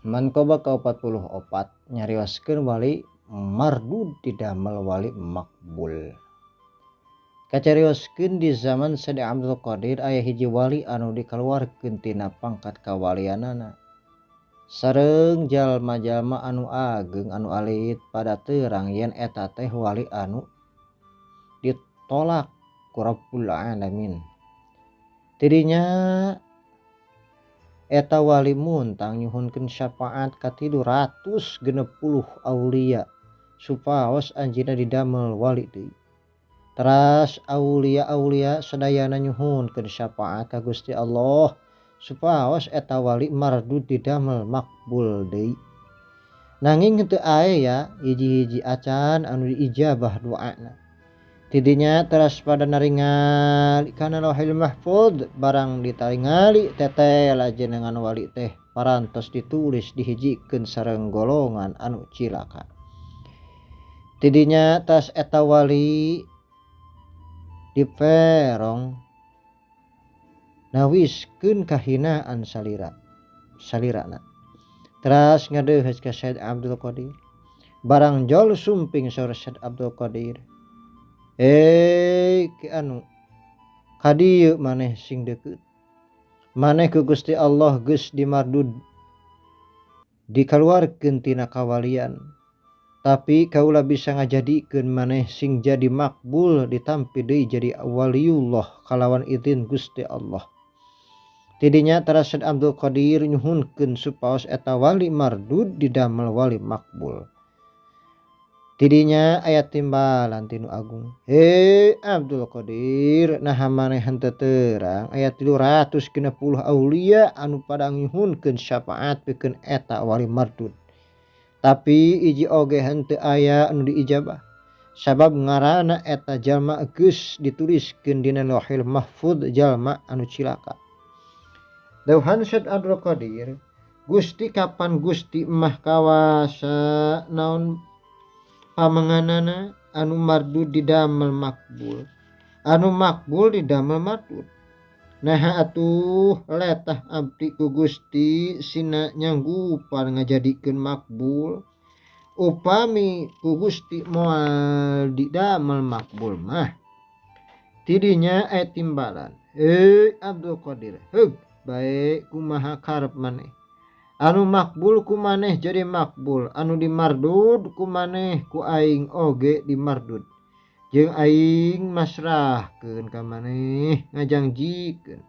Manqabah ka-44 nyarioskeun wali mardud didamel wali makbul. Kacarioskeun di zaman Syed Abdul Qadir aya hiji wali anu dikaluarkeun tina pangkat kawalianana. Sareng jalma-jalma anu ageng anu alit pada terang yen eta teh wali anu ditolak ku Rabbul Alamin. Tidinya eta wali muntang nyuhunkeun syafaat ka 360 aulia supaos anjeunna didamel wali deui. Teras aulia-aulia sadayana nyuhunkeun syafaat ka Gusti Allah supaos eta wali mardud didamel makbul deui. Nanging henteu aya hiji-hiji acan anu diijabah doana. Tidinya teras pada naringali kana Lauhil Mahfud barang ditaringali tetela jenengan wali teh parantos ditulis dihijikeun sareng golongan anu cilaka. Tidinya tas eta wali diperong nawiskeun kahinaan salira salirana. Teras ngadeuheus ka Syed Abdul Qadir. Barang jol sumping saur Syed Abdul Qadir. Eh ki anu kadieu maneh sing deukeut. Maneh ku Gusti Allah geus dimardud dikaluarkeun tina kawalian. Tapi kaula bisa ngajadikeun maneh sing jadi makbul ditampi deui jadi waliullah kalawan izin Gusti Allah. Tidinya teras Syed Abdul Qadir nyuhunkeun supaos eta wali mardud didamel wali makbul. Tidinya aya timbalan tinu agung. He Abdul Qadir naha maneh henteu terang aya 360 aulia anu pada nyuhunkeun syafaat pikeun eta wali mardud. Tapi hiji oge henteu aya anu diijabah. Sabab ngaranna eta jalma geus dituliskeun dina Lauhil Mahfud jalma anu cilaka. Dawuhan Syed Abdul Qadir, Gusti kapan Gusti mah kawasa naon pamenganana anu mardud didamel makbul, anu makbul didamel mardud. Naha atuh letah abdi ku Gusti sina nyanggupan ngajadikeun makbul. Upami ku Gusti moal didamel makbul mah. Tidinya aya timbalan. Heuy Abdul Qadir, heug bae kumaha karep maneh. Anu makbul ku maneh jadi makbul, anu dimardud ku maneh ku aing oge dimardud. Jeung aing masrahkeun ka maneh ngajangjikeun.